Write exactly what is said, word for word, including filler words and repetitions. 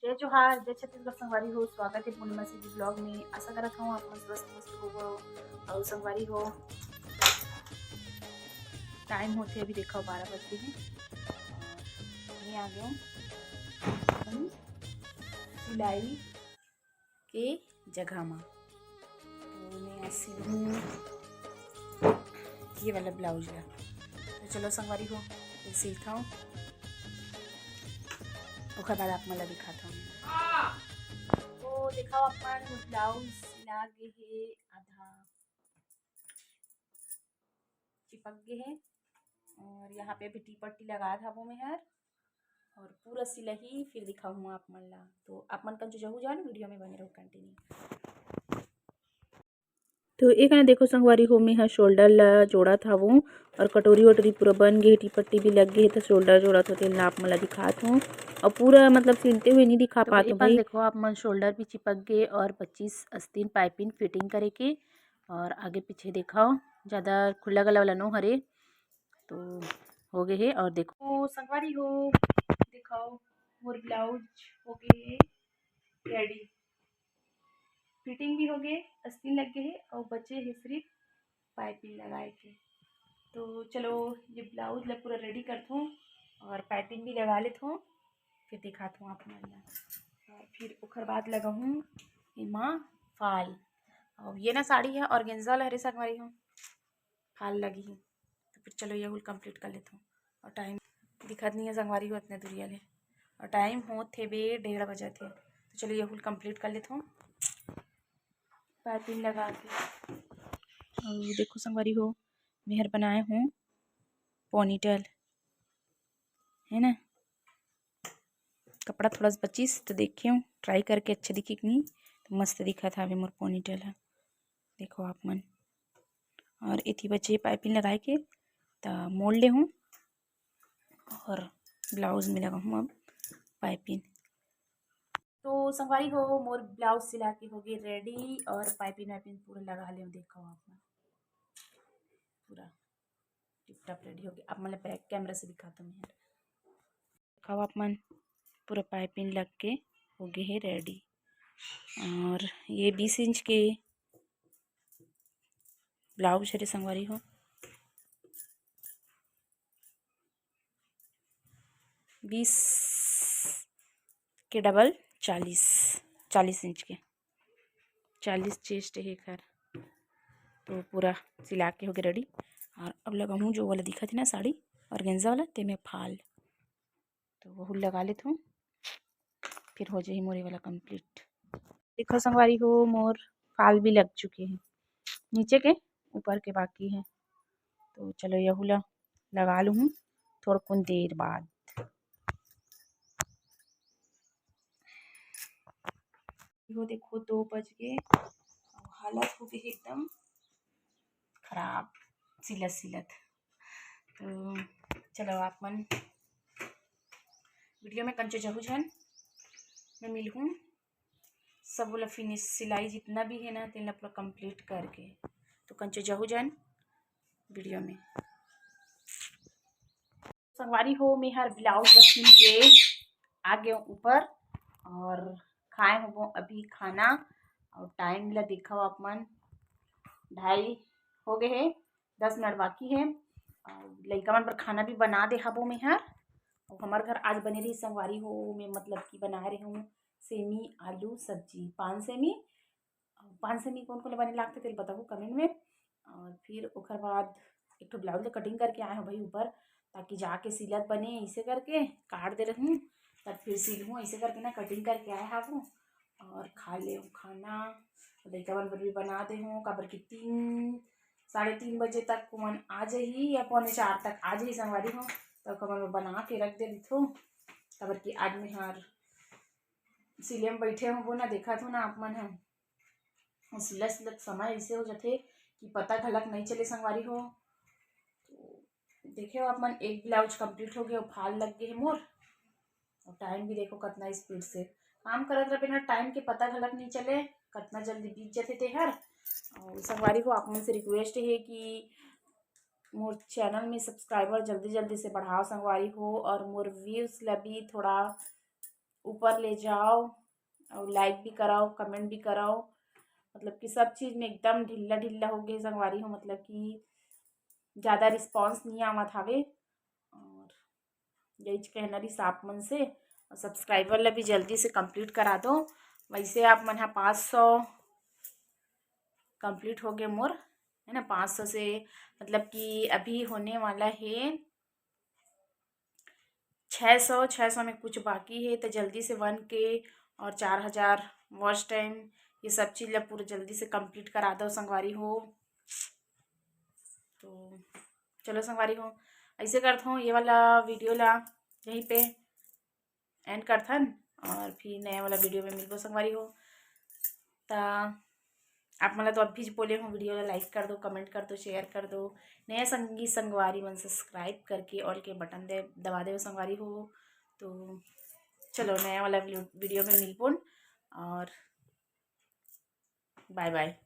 जय जोहार, जय छत्तीसगढ़ संगवारी हो, स्वागत हे पूर्णिमा सीधी vlog में। आशा करत हूँ आप मन स्वस्थ मस्त होवो। और संगवारी हो, time होथे अभी देखो बारह बज गे हे। और मैं आ गया हूँ अपन सिलाई के जगह मा। तो मैं आज सिलहूँ ये वाला blouse ला। तो चलो संगवारी हो, ये सिलत हूँ, ओकर बाद आप मन ला दिखात हूँ। तो देखो आप मन, blouse सिला गे हे, आधा चिपक गे हे और यहाँ पे अभी टी पट्टी लगात हवो मैं हर, और पूरा सिलही फिर दिखाहूँ आप मन ला। तो आप मन कंचो जहू जान, video में बने रहो continue। तो एक ना देखो संगवारी हो, मैं ह shoulder ला जोड़त हवों और कटोरी वटोरी पूरा बन गे, टी पट्टी भी लग गे हे, तो shoulder जोड़त होते ला आप मन ला दिखात हूँ। और पूरा मतलब सिलते हुए नहीं दिखा तो पात हूँ भाई। देखो आप मन, shoulder भी चिपक गे और पच्चीस अस्तीन piping fitting करे के, और आगे पीछे देखो ज़्यादा खुला गला वाला नो हरे, तो हो गए हे। और देखो संगवारी हो, देखो मोर blouse हो गए हे ready, fitting भी हो गए, अस्तीन लग गए हे और बचे हे सिर्फ piping लगाए के। तो चलो ये blouse ला पूरा ready करत हूँ और piping भी लगा लेत हूँ, फिर दिखात हूँ आप मन ला। और फिर ओकर बाद लगाहूँ एमा फाल। और ये ना साड़ी है organza ला हरे संगवारी हो, फाल लगी ही। तो फिर चलो ये हुल complete कर लेत हूँ। और time दिखत नहीं है संगवारी हो इतने दुरिया ले, और time होत हे बे डेढ़ बजत हे। तो चलो ये हुल complete कर लेत हूँ piping लगा के। और देखो संगवारी हो, मैं हर बनाए हूँ ponytail, है ना, कपड़ा थोड़ा सा पच्चीस तो देखे हूँ try करके अच्छा दिखे कि नहीं। तो मस्त दिखत हवे मोर ponytail ह, देखो आप मन। और एती बचे piping लगाए के, त मोड़ ले हूँ और blouse में लगाहूँ अब piping। तो संगवारी हो, मोर blouse सिला के हो गए ready और piping वाइपिंग पूरा लगा ले, देखो आप मन पूरा टिप टॉप ready हो गए। आप मन ला back camera से दिखाता हूँ मैं। देखो आप मन पूरा piping लग के हो गए हे ready। और ये बीस इंच के blouse हरे संगवारी हो, बीस के double चालीस, चालीस इंच के, चालीस chest हे एकर। तो पूरा सिला के हो गए ready। और अब लगाहूँ जो वाला दिखत हे ना साड़ी organza वाला, तेमे फाल, तो वहू लगा लेत हूँ, फिर हो जाही मोर ये वाला complete। देखो संगवारी हो, मोर फाल भी लग चुके हैं, नीचे के ऊपर के बाकी है। तो चलो यहू ला लगा लूँ थोड़कुन देर बाद। वो देखो दो बज गए, हालत हो गई एकदम खराब सिलत सिलत। तो चलो आप मन video में कंचो जहू झन, मैं मिलहूँ सब वाला finish सिलाई जितना भी है ना, तेन ला पूरा complete करके। तो कंचो जहू झन video में। संगवारी हो, मैं हर blouse ला सिल के आ गए ऊपर और खाए होबो अभी खाना। और time ला देखो आप मन, ढाई हो गए है, दस मिनट बाकी है। और लइका मन पर खाना भी बना दे हबो मैं हर। और हमार घर आज बने रही संगवारी हो, मैं मतलब कि बना रही हूँ सेमी आलू सब्जी, पान सेमी। पान सेमी कौन कौन बने लागथे तेल बताहू comment में। और फिर ओकर बाद एक ठो blouse cutting करके आए हो भाई ऊपर, ताकि जाके सिलत बने, ऐसे करके काट दे रहूँ, तब फिर सिलहूँ, ऐसे करके ना cutting करके आए हाबू। और खा ले खाना, लइका मन बर भी बना दे हूँ, काबर कि तीन, साढ़े तीन बजे तक ओमन आ जाही या पौने चार तक आ जाही संगवारी हो, तब ओकर बर बना के रख दे रहिथो, काबर कि आज मैं हर सिले में बैठे होबो ना, देखत हो ना आप मन ह, सिलत सिलत समय ऐसे हो जाथे कि पता घलक नहीं चले संगवारी हो। तो देखे हो आप मन, एक blouse complete हो गया, फाल लग गए है मोर। और time भी देखो कितना speed से काम करत रहे ना, time के पता घलक नहीं चले, कितना जल्दी बीत जाते ते हर। और संगवारी हो, आप मन से request है कि मोर channel में subscriber जल्दी जल्दी से बढ़ाओ संगवारी हो, और मोर views ला भी थोड़ा ऊपर ले जाओ, और लाइक भी कराओ, कमेंट भी कराओ। मतलब कि सब चीज़ में एकदम ढिल्ला ढिल्ला हो गए संगवारी हो, मतलब कि ज़्यादा रिस्पॉन्स नहीं आवत हवे। और यही कहना रहिस आप मन से, और सब्सक्राइबर ला भी जल्दी से कंप्लीट करा दो। वैसे आप मन हा पाँच सौ कंप्लीट हो गए मोर, है ना, पाँच सौ से, मतलब कि अभी होने वाला है छः सौ, छः सौ में कुछ बाकी है, तो जल्दी से वन के और चार हज़ार वॉच टाइम, ये सब चीज़ ला पूरा जल्दी से कंप्लीट करा दो संगवारी हो। तो चलो संगवारी हो, ऐसे करत हूँ, ये वाला वीडियो ला यहीं पे एंड करथन और फिर नया वाला वीडियो में मिलबो संगवारी हो। त आप मन ला तो अभी बोले हूँ, वीडियो ला लाइक कर दो, कमेंट कर दो, शेयर कर दो, नया संगी संगवारी मन सब्सक्राइब करके ऑल के बटन दे दबा दे संगवारी हो। तो चलो नया वाला वीडियो में मिलबोन और बाय बाय।